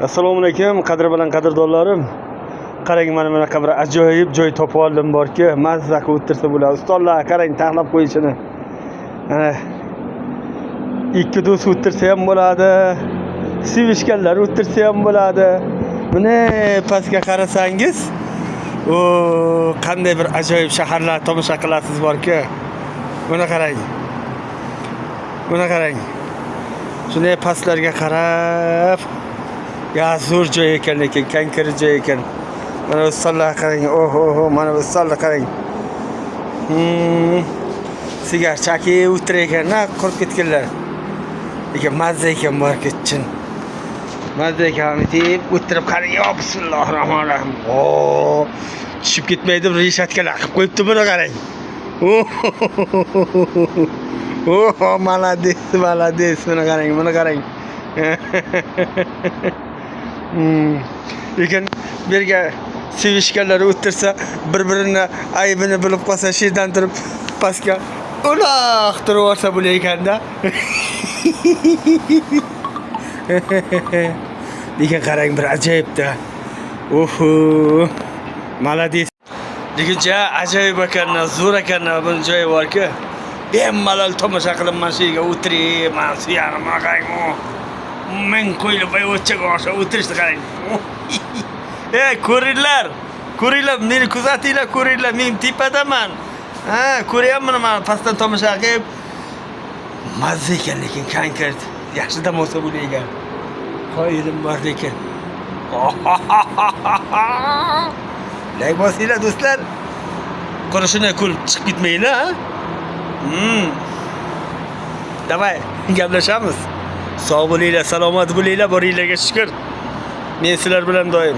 Assalomu alaykum, qadr bilan qadrdonlarim. Qarang, mana bunaqa bir ajoyib joy topib oldim borki, mazza qilib o'tirsa bo'ladi. Ustollar qarang, taxlab qo'yishini. Mana ikki do'st o'tirsa ham bo'ladi. Sevishganlar o'tirsa ham bo'ladi. Buni pastga qarasangiz, o qanday bir ajoyib shaharlar tomosha qilasiz borki. Buni qarang. Buni qarang. Shunday pastlarga qarab, ya zo'r joy ekan lekin, kankiri joy ekan. Mana stollar qarang. Oho, oho, mana bu stolni qarang. Sigar chakib o'tirar ekan, na qurib ketganlar. Lekin mazza ekan borki, chin. Mazza ekan deb o'tirib qarang. Yo bismillahir rohmanir rohim. O, tushib ketmaydi, bir reshatkalar qilib qo'yibdi, buni qarang. Oh, молодец, молодец. Buni qarang, buni qarang. Lekin bu yerga sevishganlar o'tirsa, bir-birini aybini bilib qolsa, shu yerdan turib pastga uloqtirib yuborsa bo'lar ekanda. Lekin qarang, bir ajoyibda. Oho, молодец. Lekin ja ajoyib ekan, zo'r ekan buni joyi borki. Bemalol tomosha qilib mana shu yerga o'tirib, mana suyanib, mana qarang. Ming qo'yilib boyvachchaga o'xshab o'tirishdi qarang. Ey, ko'ringlar. Ko'ringlar, meni kuzatinglar, ko'ringlar, men tepadaman. Ha, ko'ryapman mana pastdan tomosha qilib. Mazza ekan lekin konkret. Yaxshi dam olsa bo'lar ekan. Qoyilim bor lekin. Layk bosinglar do'stlar. Qurishini ko'rib chiqib ketmanglar, ha? Давай, gaplashamiz. Sog' bo'linglar, salomat bo'linglar, boringlarga shukr. Men sizlar bilan doim.